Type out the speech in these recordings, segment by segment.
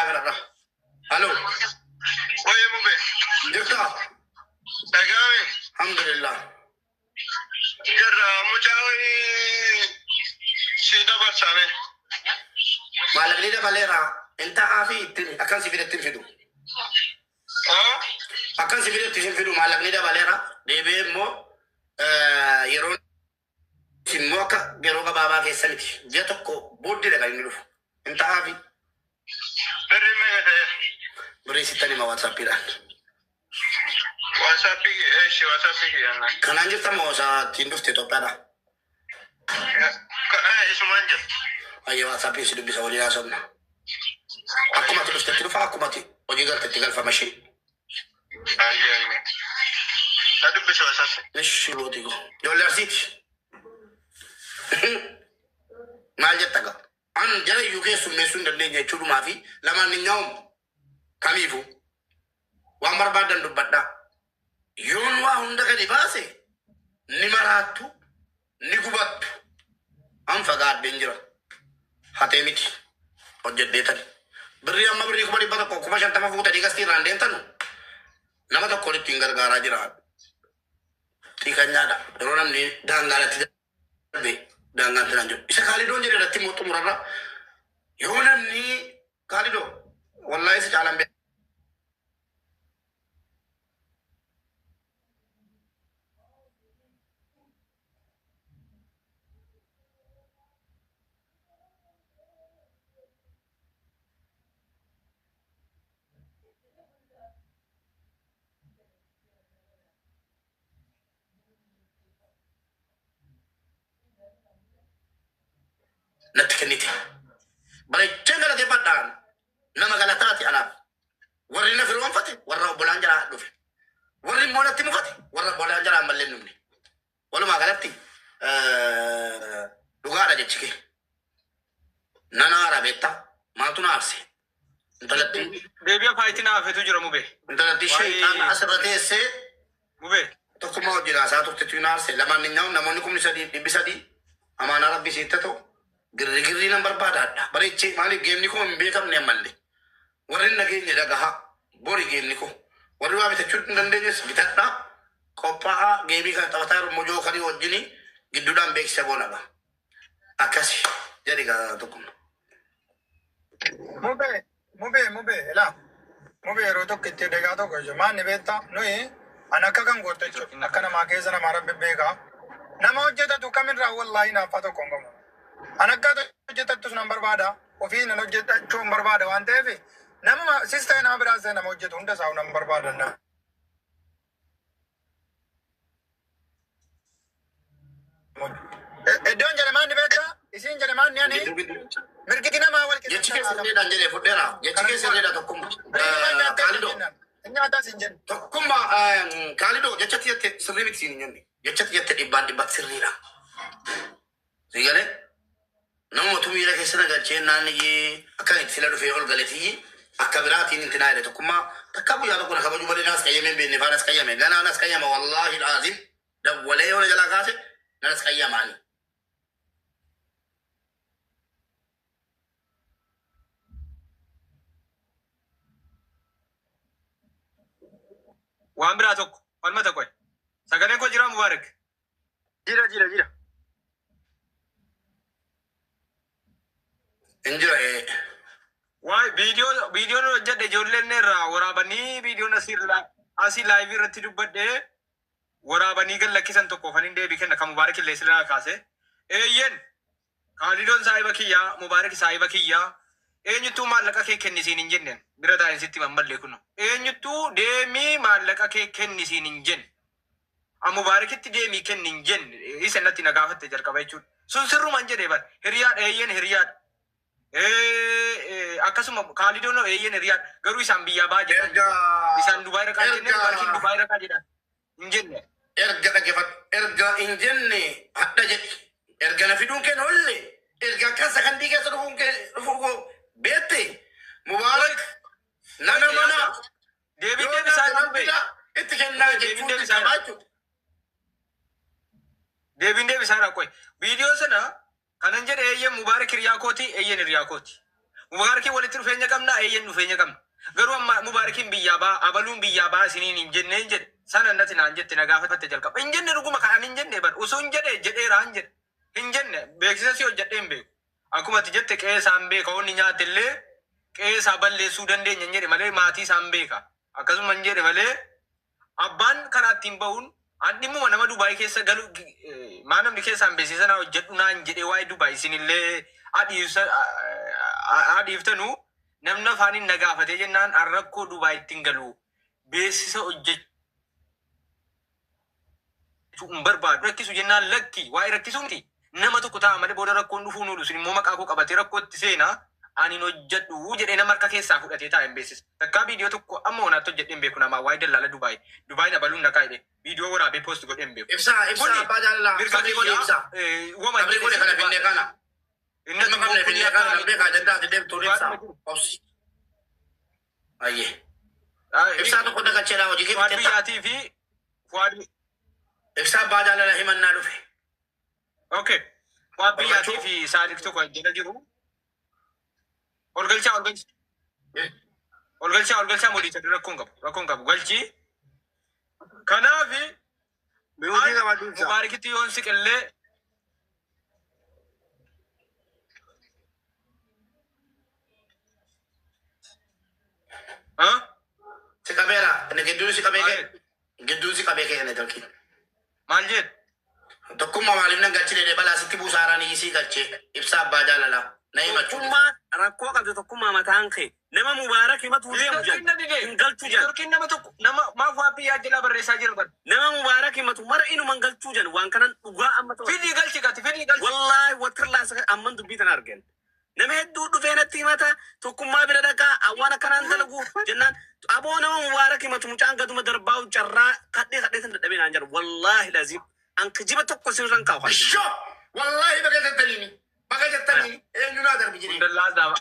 Itoophiyaa kanarra. Halo. Oye mube. Jirtaa? Dhagaame. Alhamdulillah. Jirra mucaa wayii si dabarsame. Maallaqni dabaleera. Hin ta'aa fi ittiin akkan si fidetti hin fidu. Oh? Akkan si fidetti hin fidu maallaqni dabaleera. Deebi'ee immoo yeroo immoo akka yeroo gabaabaa keessa miti. Ji'a tokko booddeedha kan inni dhufu. Hin ta'aa fi Birri meeqa ta'e? Birrii sittan hima WhatsAppiidhaan. WhatsAppii eeshi WhatsAppii kiyyanna. Kanaan jirta moo isaa ittiin dhufte Itoophiyaadha? Isumaan jira. Ayyee WhatsAppiin si dubbisa waliin haasofna. Akkuma ati dhuftetti dhufa akkuma ati hojii galtetti galfama ishee. Ayyee ayyee. Na dubbisi WhatsAppii. Ishi gootii go. Ijoollee Arsiiti. Maal jetta gaa? An jara iyyuu keessummeessuu hin dandeenye jechuudhumaa fi lamaan hin nyaa'umu. Kamiifuu waan barbaadan dubbadhaa. Yoon waa hunda gadi baase ni maraattu, ni gubattu. An fagaadheen jira. Hatee miti. Hojjedheetani. Birrii amma birrii 100,000 50,000 fuutanii gastii irraan deemtanu nama tokko walitti hin gargaaraa jira. Xiiqanyaadha. Yeroo namni daangaa irratti darbe daangaan tiraan jiru. Isa Kaalidoon jedhe irratti immoo xumurarra yoo namni Kaalidoo wallaahi si caalaan beeka. Natti kennite. Bareecheen galateeffadhaan nama galataati anaaf. Warri na firoonfate warra obbolaan jalaa dhufe. Warri immoo natti mufate warra obbolaan jalaa ammallee hin dhufne. Walumaa galatti dhugaadha jechi kee. Nan aara beektaa maaltu na aarse? Intalatti Deebi'a faayitiin hafetu jira mube. intalatti Waa'ee asirra teessee mube. Tokkummaa wajjin haasaa turtetu hin aarse. Lamaan hin nyaa'u namoonni 3300 amaanaa rabbii sitti ta'u girri girrii nan barbaadaadha. Bareechee maaliif geemni koo hin beekamne ammallee. Warri hin nageenye dhagahaa bori geemni koo. Warri waa bitachuu hin dandeenyes bitadhaa qophaa'aa geemii kana taphataa yeroo mojoo karii wajjin gidduudhaan beeksisa goona gaa. Akkasi jedhi gaa tokkummaa. Mube, mube, mube, ilaa. Mube yeroo tokko itti degaa tokko jechuudha. Maanni beektaa nuyi an akka kan gootu jechuudha. Akka namaa keessa namaa rabbi beekaa. Nama hojjetatu kamirraa wallaahi naaffaa tokko hin qabu. An akka hojjetattus nan barbaada. Ofii nan hojjetachuu hin barbaada waan ta'eef nama sis ta'e nama biraas ta'e nama hojjetu hunda isaa nan barbaada. Iddoon jedhe maanni beektaa isiin jedhe maanni ani Gidduu gidduu. mirgiti namaa wal Jechi qixxeessa kee haadhamu. sirriidhaan jedhee fudheera. Jechi Kana kee duwwaa. sirriidha tokkummaa. Birrii waan nyaattee hin Kaalidoo. jennaan. Nyaatas hin jenne. Tokkummaa Kaalidoo jechatti jette sirrii miti siin hin jenne. Jechatti jette dhibbaan dhibbatti sirriidha. Si galee namumatu miira keessa na galchee naan iyyee akka itti sila dhufee ol galetii akka biraatiin inti naa jedhe tokkummaa takka guyyaa tokko na kabaju malee naas qayyamee hin beekne faanas qayyame ganaa nas qayyama wallaahi laazim dawwalee yoo na jalaa kaase nanas qayyamaani. Waan biraa tokko falmata qoy. Sagaleen koo jiraa Mubaarak? Jira jira jira. Hin jira ee. Waay viidiyoo viidiyoon hojjedhe ijoolleen irraa waraabanii viidiyoon asii asii laayivii irratti dubbadhe waraabanii gad lakkisan tokko fanin deebii kenna kan Mubaarak illee sirraa kaase. Eeyyen Kaalidoon saahiba kiyyaa Mubaarak saahiba kiyyaa eenyuttuu maallaqa kee kenni siin hin jenne bira taa'een sitti mammallee kuno eenyuttuu deemii maallaqa kee kenni siin hin jenne. A Mubaarakitti deemii kenni hin jenne isa natti na gaafatte jalqaba jechuudha. Sun sirruman jedhe bar hiriyaadha eeyyen hiriyaadha. Akkasuma Kaalidoon eeyyen hiriyaadha garuu isaan biyyaa ba'a jedhaan Erga jiru. Isaan Dubaay raqaa jenne erga Mubaarakiin Dubaay raqaa jedhaan hin jenne. Erga dhaggeeffadhu. Erga hin jenne hadha jedhi. Erga na fiduun kee na olle. Erga akkan sakandii keessa dhufuun kee dhufuu koo beekte. Mubaarak nana mana Deebiin yoo deebisaa nyaate nan jiru bee. fida itti kennaa Deebiin jechuun deebisaa dirqamaa jira. jechuudha. Deebiin deebisaa jira qoy. Viidiyoo sana kanan jedhe eeyyen Mubaarak hiriyaa kooti eeyyen hiriyaa kooti. Mubaarakiin walitti dhufeenya qabna, eeyyan dhufeenya qabna. Garuu amma mubaarakiin biyyaa baa, abaluun biyyaa baa isiniin hin jenne hin jedhe. Sana natti naan jette na gaafatte jalqaba. Hin jenne dhuguma kan hin jenne bar osoo hin jedhe jedheera hin jedhe. Hin jenne beeksisa si hojjedhee hin beeku. Akkuma ati jette qe'ee isaan beeka onni nyaate illee qe'ee isaa balleessuu dandeenya hin jedhe malee maatii isaan beeka. Akkasuma hin jedhe malee abbaan karaa ittiin bahuun an dhimmuma nama Dubaay keessa galu maa namni keessaan beeksisa naa hojjedhu naan jedhee waa'ee Dubaay isinillee adiiftanu namni afaaniin na gaafatee jennaan an rakkoo Dubaay ittiin galu beeksisa hojjechuu hin barbaadu. Rakkisu jennaan lakki waa'ee rakkisuu miti. Nama tokko ta'a malee booda rakkoon dhufuu nuudhu isin immoo maqaa koo qabatee rakkootti seenaa ani hin hojjedhu jedhee nama harka keessaa fudhatee taa'e hin beeksisa. Takkaa viidiyoo tokko amma onaatti hojjedhee hin beeku namaa waa'ee dallaala Dubaay. Dubaay na baluun naqaa jedhee viidiyoo waraabee post godhee hin beeku. Ibsaa ibsaa Kuni abbaa jaalalaa. mirga Sabrii godhe kiyyaa ibsaa. wama Sabrii godhe kana finnee kana. Inni Dhimma qabne finnee kana akka darbee kaa danda'a deemtuun ibsaa. Obsi. Ayyee. Ibsaa tokko dagacheedhaa hojii kee Fuwaad fixeetta. biyyaatii fi Fuwaad Ibsaa abbaa jaalalaa himannaa dhufe. okay. Fuwaad biyyaatii fi Saadiq tokko jala jiru. Ol galchaa ol galchaa ol galchaa ol galchaa molii sadii rakkoon qabu rakkoon qabu galchii. Kanaafi Mi'uutii qabadhu ibsa. Mubaarakitti yoon siqillee ha Si qabeera. Inni gidduun si qabee kee. Gidduun si qabee kee inni tolki. Maal jedhu? Tokkummaa maaliif nan galchine balaa sitti buusaaraan isii galchee ibsaa abbaa jaalalaa. Na himachuu. Tokkummaa rakkoo qabdu tokkummaa mataan kee nama mubaarak himatuu deemu Turkiin na dide. jedhan hin galchuu jedhan. Turkiin nama tokko nama maaf waan biyyaa jalaa barreessaa jira bara. Nama mubaarak himatu mara inuma hin galchuu jedhan waan kanan dhugaa amma ta'u. Fidii galchi gati fidii galchi. Wallaahi watirlaa isa amman dubbii tana argan. Nama hedduu dhufee natti himata tokkummaa bira dhaqaa waan akkanaan dalagu jennaan aboo nama mubaarak himatu mucaan gaduma darbaa'u carraa kadhee kadhee san dadhabee naan jedhu wallaahi laziim an kijiba tokko sirran kaa'u. Ishoo! Wallaahi baga jettaniini. Baga jettaniini. Eenyu naa darbi jedhee. Hundallaa daaba.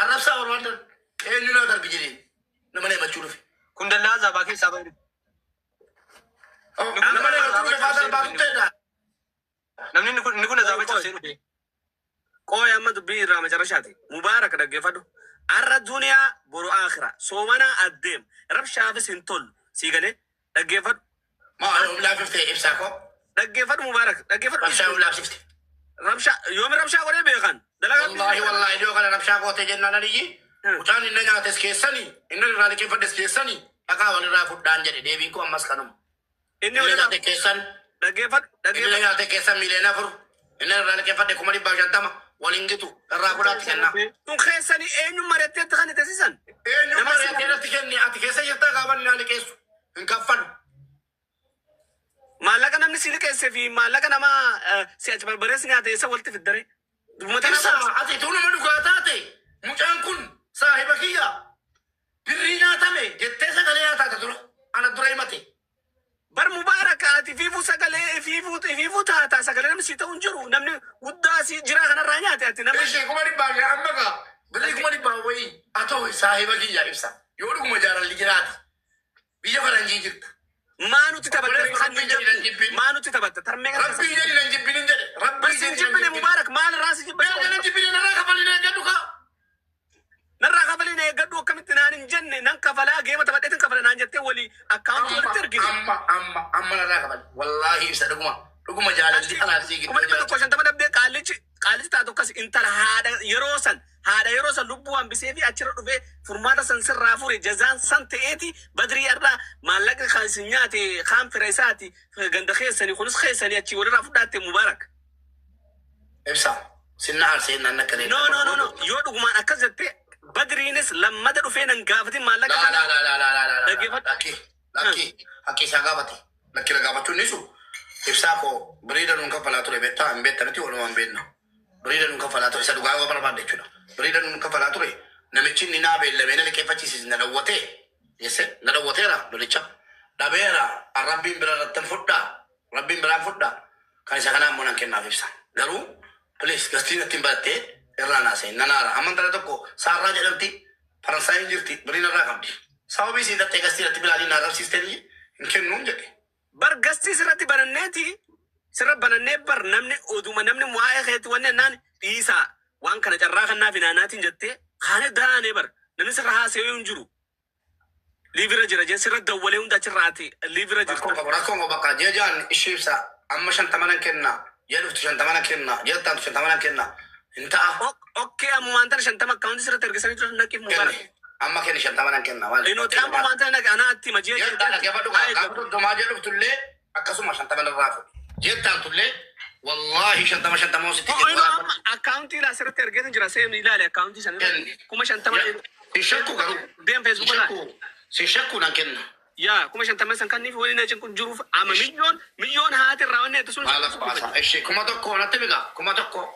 Arrabsaa barbaadan. Eenyu naa darbi jedhee. Nama na himachuu dhufe. Kundallaa zaabaa keessaa bahe. Nama na himachuu dhufe faa darbaa tutteedha. Namni inni kun inni kun azaaba cabsee dhufe. Qooyi amma dubbii irraa macarashaati. Mubaarak dhaggeeffadhu. Arra duniyaa boru aakhira. Soomanaa addeem. Rabshaafis hin tollu. Sii galee dhaggeeffadhu. Maa yoom laafiftee ibsaa koo? Dhaggeeffadhu Mubaarak. Rabshaa Dhaggeeffadhu. yoom laafsifte? Rabshaa yoomi rabshaa godhee beekan. Dalagaa Wallaahi wallaahi iddoo kana rabshaa gootee jennaan aliyyi. Mucaan inni nyaates keessanii inni irraa liqeeffadhes keessanii dhaqaa walirraa fudhaan jedhe deebiin koo ammas kanuma. Inni Inni walirraa nyaate keessan dhaggeeffadhu. inni Dhaggeeffadhu. nyaate keessan 4 miiliyoona inni irraa liqeeffadhe 550,000 waliin gitu irraa fudhaatti kennaa. Kun keessanii eenyuun mari'attee akka kan taasisan? Eenyu Nama mari'atee irratti kenne ati keessa jirtaa gaafa inni liqeessu hin kaffalu. Maallaqa namni si liqeessee fi maallaqa nama si achi barbarees nyaate isa walitti fiddare. Dubbata Ibsa ati tuu nama dhugaa taate mucaan kun saahiba kiyya birrii nyaatame jettee sagalee nyaataata dura ana dura himate. Bar mubaarak ati fiifuu sagalee fiifuu fiifuu taata sagalee namni si ta'u hin jiru namni guddaa si jira kanarraa nyaate ati nama. Ishee 500,000 amma gaa birrii 500,000 wayii haa ta'u saahiba kiyya ibsa yoo dhuguma jaalalli jiraate biyya faranjii jirta. Maa nuti taphatte Obboleessi kan Rabbii jedhi nan jibbin. maa nuti taphatte tarmee kana Rabbii jedhi nan jibbin hin jedhe. Bar Rabbii si hin jedhi nan jibbine jibbin. mubaarak maal irraa si jibba Beela nan jibbin narraa kafalii eeggadhu kaa. Narraa kafaliin eeggadhu akkamitti naan hin jenne nan kafalaa geema taphadheetin kafala naan jettee walii akkaawuntii walitti ergine. Amma amma amma narraa kafali. Wallaahi ibsa dhuguma dhuguma jaalalli anaaf sii kuma gidduu dhibba tokko shantama dhabdee qaallichi qaallichi taatu akkas intala haadha yeroo san haadha yeroo san lubbuu hambisee fi achirra dhufee furmaata san sirraa fure jazaan san ta'eeti badrii irraa maallaqni kan isin nyaate kaan fira isaati ganda keessanii kunis keessanii achii walirraa fudhaatte mubaarak. Ibsa sinna arsee nan akka No no no no yoo dhugumaan akkas jette badriinis lammata dhufee nan gaafatin maallaqa La kana. la la la la la la la. Dhaggeeffadhu. Lakki lakki hakki isaa gaafate. Lakki la gaafachuun nisu. Ibsaa koo biriida nuun kaffalaa ture beektaa hin beekta miti walumaan beekna. Biriida nuun kaffalaa ture isa dhugaa yoo barbaadde jechuudha. Biriida nuun kaffalaa ture namichi inni naa beellamee na liqeeffachiisis na dhawwatee. Yesse na dhawwateera lolicha. Dhabeera rabbiin bira irratti fudhaa. Rabbiin biraan fudhaa. Kan isa kanaa immoo nan kennaaf ibsa. Garuu please gastiin ittiin barattee irraa naasee nanaara. Amma intala tokko saarraa jedhamti Faransaayiin jirti biriin irraa qabdi. Sababii isiin dhattee gastii irratti bilaalii naa rabsiistanii hin kennuun jedhe. Bar gastii sirratti bananneeti sirra banannee bar namni oduma namni waa'ee keetti wanni naan dhiisaa Waan kana carraa kannaa fi naanaatiin jettee kaane daanee bar namni sirra haasa'ee hin jiru. Liivira jira jee sirra dawwalee hunda achirraati liivira Rakkoon jirta. qabu rakkoon qabu bakka ji'a ja'an ishee ibsa amma 50 nan kenna ji'a dhuftu 50 nan kenna ji'a taatu 50 nan kenna hin ta'a. Okkee amma waan tana 50 akkaawuntii sirratti ergisanii jiran naqiif Mubarak. Kenni amma kenni 50 nan kenna maali. Inooti amma waan tana naqe anaa atti hima ji'a Ji'a ta'a dhaggeeffadhu gaa gaafa 30 ji'a dhuftu illee akkasuma 50 narraa fuudhi. Ji'a taatu illee wallaahi 50 50 sitti Inoo kennu. amma akkaawuntii ilaa sirratti ergeetan jira seem ilaali akkaawuntii sana Kenni. 50,000. Si shakku garuu. Deem Si feesbuuka laali. shakku si shakku nan kenna. Yaa 50,000 san kanniif waliin achi kun jiruuf amma milyoon milyoon haati irraa wanni itti sun. Maal baasa. Ishee 1000 natti migaa 1000.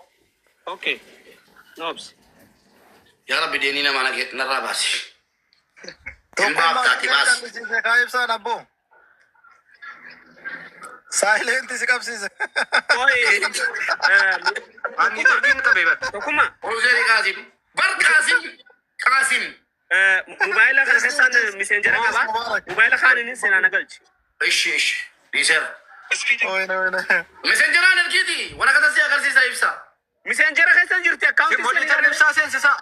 Okay. Noobs. Yaa Rabbi deenii namaa narraa baasi. Hin baaftaati baasi. Tokkummaa kaa ibsaan abboo. Saayileentii si qabsiise. Oi. Ani torbiin qabee bara. Tokkummaa. Ozeeri Qaasim. Bar Qaasim. Qaasim. Mobaayila kana keessaan miseenjera qaba. Mobaayila kaaniin seenaa na galchi. Ishi ishi. Dhiiseera. Oyne oyne. Messengeraan ergiiti. Waraqata si agarsiisa ibsa. Miseenjera keessan jirti akkaawuntii Monitor ibsaa seensisaa.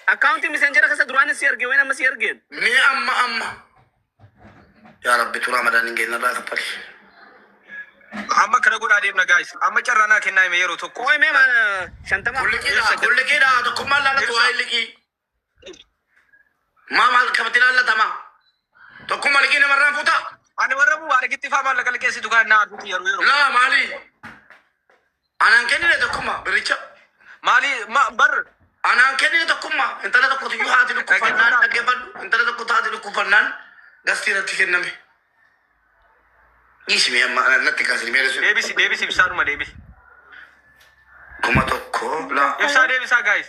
Akkaawuntii miseenjera keessa duraan si erge wayin amma si ergeen. Mee amma amma. Yaa Rabbi turaa madaan hin geenye narraa kaffali. Amma kana godhaa deemna guys. Amma carraa naa kennaa hime yeroo tokko. Oi mee maal 50. Kulliqiidha kulliqiidha tokkummaan laallatu waa'ee liqii. Maa maal qabatti laallatama? Tokkummaa liqii namarraan fuutaa? Ani warra Mubaarakitti faa maallaqa liqeessitu kan naa arguuti yeroo yeroo. Laa maali? Anaan kennine tokkummaa biricha. Maali ma bar Anaan kennine tokkummaa intala tokkotu iyyuu haati dhukkubfannaan dhaggeeffadhu intala tokkotu haati dhukkubfannaan gastii irratti kenname. Dhiisi mee amma natti kaasini mee reessu. deebisi deebisi ibsaanuma deebisi. 1000 laa. Ibsaa deebisaa guys.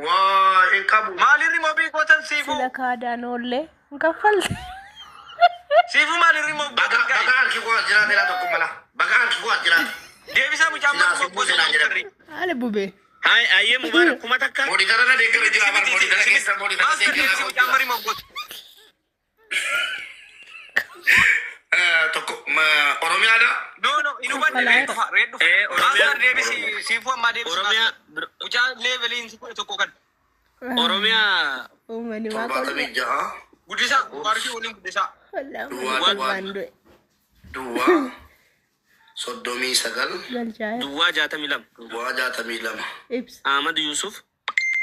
Waa hin qabu. Maali rimoo gootan siifuu? Sila kaadaan oollee hin kaffalte. Siifuu maali rimoo Baga gootan baga guys? harki koo as jiraate laa tokkummaa laa. Baga harki koo as jiraate. Deebisaa mucaan Silaa maal sibbuu seenaa jedhama. Haala bubee. Hai ayyee Mubarak 1000. Mooditara na deeggarra jira bar mooditara keessa mooditara Master deeggarra deebisi mucaan marii moggoota. Tokko Oromiyaadha. No no hin hubanne reed dhufa reed dhufa. Eh, Oromiyaa- Master deebisi siifuu ammaa deebisi. Oromiyaa Mucaan leeveliin 11 kan. Oromiyaa Uummanni waa 76 Guddisaa Mubarakii waliin guddisaa. Duwwaa waan du'e. duwwaa 39 Galchaa duwwaa 62. duwwaa 62. ibsa. Ahmad Yusuf.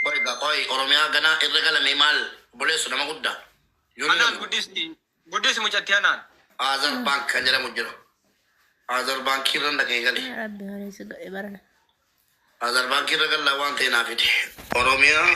Qoy gaa qoy Oromiyaa ganaa irra galame maal obboleessu nama guddaa. Anaan guddisi guddisi mucatti anaan. Azar Bank kan jedhamu jira. Azar Baankii irra dhaqee gale. Rabbi horii si godhe barana. Azar Baankii irra gallaa waan ta'e naa fide. Oromiyaa